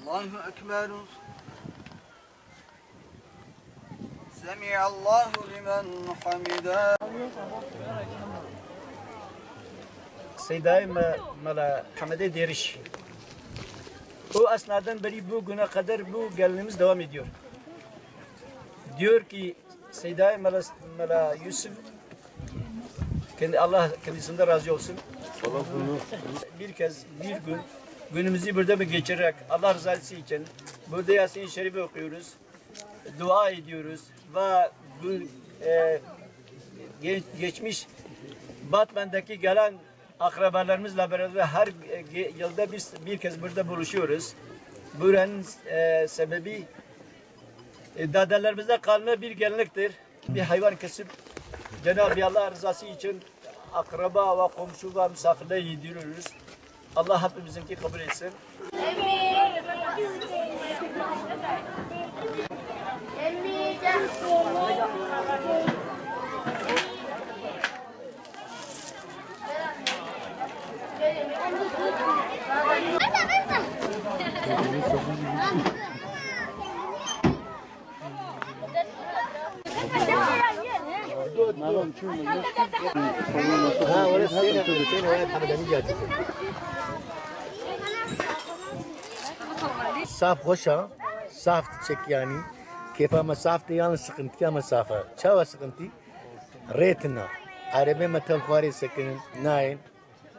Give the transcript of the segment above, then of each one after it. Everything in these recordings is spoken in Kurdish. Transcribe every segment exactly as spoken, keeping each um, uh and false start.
Allahu Ekber. Semi'allahu limen hamida. Seydayê me, Mela Hemedê Dêriş. O esnadan beri bu güne kadar bu geleneğimiz devam ediyor. Diyor ki, Seydayê Mela, Mela Yusuf, kendi, Allah kendisinden razı olsun. Bir kez, bir gün, günümüzü burada mı geçirerek, Allah rızası için burada Yasin-i Şerif okuyoruz, dua ediyoruz ve bu, e, ge-, geçmiş Batman'daki gelen akrabalarımızla beraber her, e, ge-, yılda bir, bir kez burada buluşuyoruz. Buranın, e, sebebi, e, dedelerimize kalma bir gelenektir. Bir hayvan kesip Cenab-ı Allah rızası için akraba ve komşu ve misafirleri yediriyoruz. Allah hepimizinki kabul etsin. Saf xweş e, saf diçek yanî. Kêfa me saf tê, yan sıkıntıya me saf e. Çawa sıkıntı? Rê tune. Erebê me tev xwarê sekinin, nayên.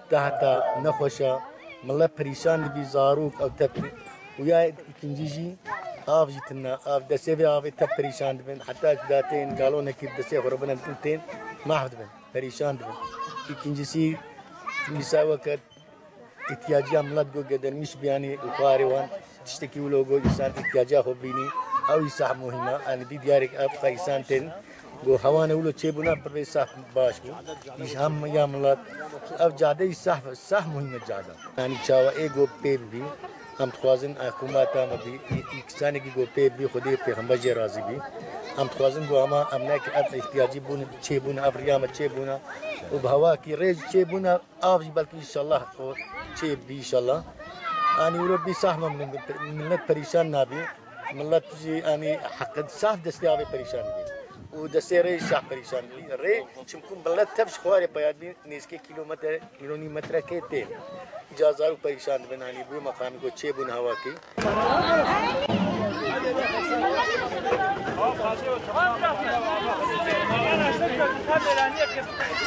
Te heta nexweş e, millet perîşan dibî, zarok ew tep. Û ya îkincî jî av jî tune. Av, destê vê avê tep perîşan dibin. Heta datên galonekî bi destê xwe re bine dikin tên, mahv dibin, perîşan dibin. Îkincisi, mîsa weke îhtiyacîya millet go gedelmiş biyanî û xwarê wan. Tiştekî wilo go însan îhtiyacîya xwe bînî. Ew î sah muhîm e. Yanî dî diyarek ev qe însan tên. Go hewane wilo çêbûna bi rê sah baş bû. Îş hem ya milat. Ev cadeyî sah, sah muhîm e cada. Yanî çawa ê go pê bibî. Em dixwazin hikûmeta me bî, î, î kisanekî go pê bibî, Xwedê pêxember jê razî bî. Em dixwazin go hema em nek ev îhtiyacî bûn, çêbûn, ev riya me çêbûna. Û bi hewakî rê jî çêbûna. Av jî belkî înşallah o çê bî înşallah. Anî wilo bî sah memnun bin. Millet perîşan nabî. Millet jî anî heqe sah destê avê perîşan bî. Û destê rê sah perîşan bî. Rê çimkû millet tev ji xwarê peya dibî. Nêzikê kîlometre, kîlonî metrekê tê. Îca zarok perîşan dibin anî bû meqamî ku çê bûn hawakî.